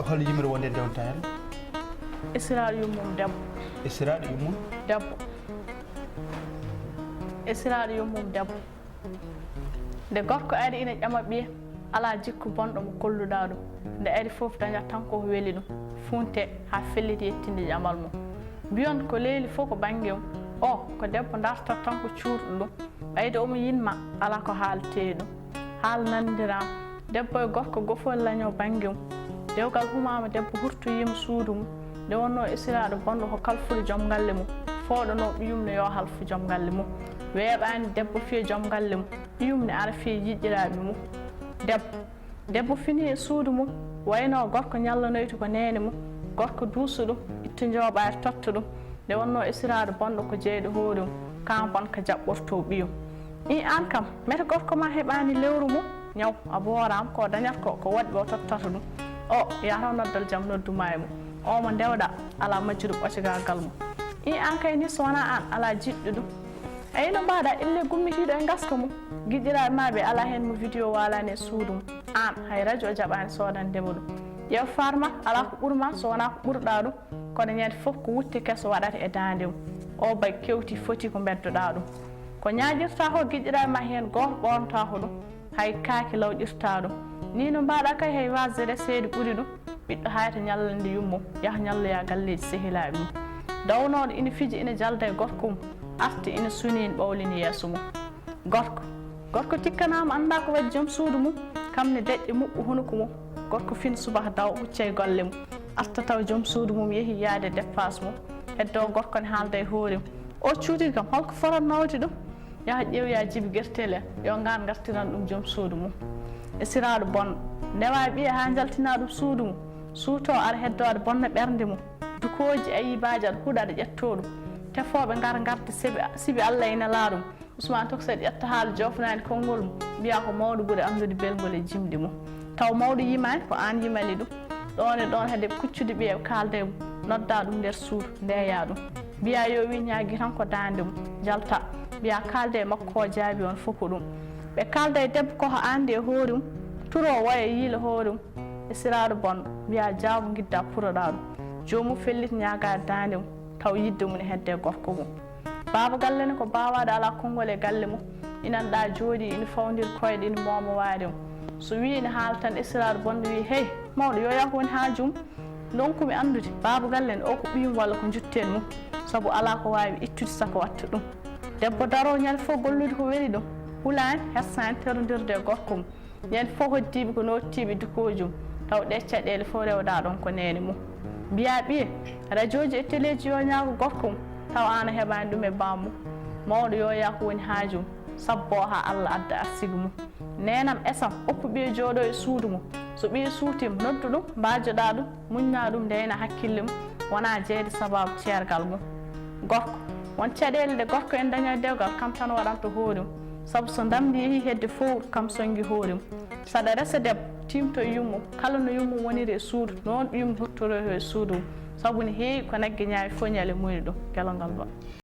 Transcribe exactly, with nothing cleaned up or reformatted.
Hol yimre wonde ndewnta heen? Esiraaɗo yummum debbo. Esiraaɗo yummum? Debbo. Esiraaɗo yummum debbo. Nde gorko ari ina ƴama ɓiye, alaa jikku bonɗo mo kolluɗaa ɗum. Nde ari fof dañat tan ko weli ɗum, funte haa felliti yettinde ƴamal mum. Mbiyon ko leeli fof ko bannge mum. O ko debbo dartat tan ko cuurɗo ɗum. Ɓayde omo yinma, alaa ko haaletee e ɗum. Haala nanndiraama. Debbo e gorko gofol laño bannge mum. Dewgal humaama, debbo hurtoyiima suudu mum. Nde wonnoo esiraaɗo bonɗo ko kalfuɗo joom ngalle mum. Fooɗanoo ɓiyum ne yo halfu joom ngalle mum. Weeɓaani debbo fiya joom ngalle mum. Ɓiyum ne ara fiya yiɗiraaɓe mum. Debbo. Debbo fini e suudu mum. Waynoo gorko ñallanoyto ko neene mum. Gorko duusa ɗum, itta njooɓaari totta ɗum. Nde wonnoo esiraaɗo bonɗo ko jeyɗo hoore mum. Kam won ka jaɓɓortoo ɓiyum. Ii aan kam, mete gorko ma heɓaani lewru mum, ñaw, a booraama, ko dañat ko, ko waɗi o tottata ɗum. O yahata o noddal jam noddu ma e mum. O mo ndewɗaa, alaa majjuɗo ɓocogaa gal mum. Ii aan kay ni so wonaa aan, alaa jiɗɗo ɗum. Eyi no mbaɗa ille gummitiiɗo e ngaska mum. Giɗiraaɓe ma ɓe alaa heen mo vidéo waalaani e suudu mum. Aan, hay rajo o jaɓaani soodande mo ɗum. Ƴeew farma, alaa ko ɓurma so wonaa ko ɓurɗaa ɗum. Kono ñande fof ko wutte keso waɗata e daande mum. O bay kewti foti ko mbeddoɗaa ɗum. Ko ñaaƴirta ko giɗiraaɓe ma heen gooto ɓoornata ko ɗum. Hay kaake lawƴirta ɗum. Ni no mbaɗa kay hay wasde reseede ɓuri ɗum. Ɓiɗɗo hayata ñallande yummum, yaha ñalloya galleeji sehilaaɓe mum. Dawnooɗo ina fija ina jalda e gorko mum. Arta ina suni ina ɓawlini yeeso mum. Gorko. Gorko tikkanaama anndaa ko waɗi joom suudu mum. Kam ne deƴƴe muɓɓo hunuko mum. Gorko fin subaka dawa hucca e golle mum. Arta tawa joom suudu mum yehi yaade deppaas mum. Heddoo gorko ne haalda e hoore mum. O cuuɗi kam holko foratnoo waɗi ɗum? Yaha ƴeewoya jibi gertel en, yo ngaan ngartiran ɗum joom suudu mum. Esiraaɗo bonɗo, ndewa ɓiye haa njaltina ɗum suudu mum. Suuto ara heddo aɗa bonna ɓernde mum. Dukooji ayibaaji aɗa huɗa aɗa ƴettoo ɗum. Tefooɓe ngara ngarda sibi, sibi Alla e nelaaɗo mum. Usmaan Tokosel ƴetta haala joofnaani konngol mum, mbiya ko mawɗo ɓuri anndude belgol e jimɗi mum. Taw mawɗo yimaani, ko aan yimani ɗum. Ɗoon e ɗoon hade kuccude ɓiye kaalda e mum, nodda ɗum nder suudu, ndeeya ɗum. Mbiya yo wi ñaagi tan ko daande mum, jalta. Mbiya kaalda e makko o jaabi on fof ko ɗum. Ɓe kaalda e debbo ko haa anndi e hoore mum, turo waya yiila hoore mum. Esiraaɗo bonɗo, mbiya jaabu ngidda puroɗaa ɗum. Joomum fellit ñaagaade daande mum, taw yiɗde mum ne hedde gorko mum. Baaba galle ne ko baawaaɗo alaa konngol e galle mum. Inan ɗa jooɗi ina fawndiri koyɗe ina mooma waade mum. So wii ina haala tan esiraaɗo bonɗo wii hey, mawɗo yo yah woni haaju mum. Ndonku mi anndude, baaba galle ne o ko ɓiyum walla ko njutten mum. Sabu alaa ko waawi ittude saka watta ɗum. Debbo daroo ñande fof gollude ko weli ɗum. Hulaani, hersaani terondirde e gorko mum. Ñande fof hoddiiɓe ko nottiiɓe dukooji mum, taw ɗee caɗeele fof rewɗaa ɗoon ko neene mum. Mbiyaa ɓiye, rajooji e teleeji yo ñaago gorko mum, taw aan a heɓaani ɗum e baam mum. Mawɗo yo yah ko woni haaju mum, sabboo haa Alla adda arsigi mum. Neenam esam, oppu ɓiye jooɗoo e suudu mum. So ɓiye suutiima, noddu ɗum, mbaajoɗaa ɗum, muññaa ɗum, ndeyna hakkille mum, wonaa jeyde sabaabu ceergal mum. Gorko, won caɗeele ɗe gorko en daña e dewgal, kam tan waɗanta hoore mum. Sabu so ndamndi yehii hedde fowru, kam soñgi hoore mum. Saɗa resa debbo, tiimto e yummum, kala no yummum woniri e suudu, noon ɓiyum huttoroyto e suudu mum. Sabu ne heewi ko nagge ñaawi fof ñale muyri ɗum. Gelongal ba.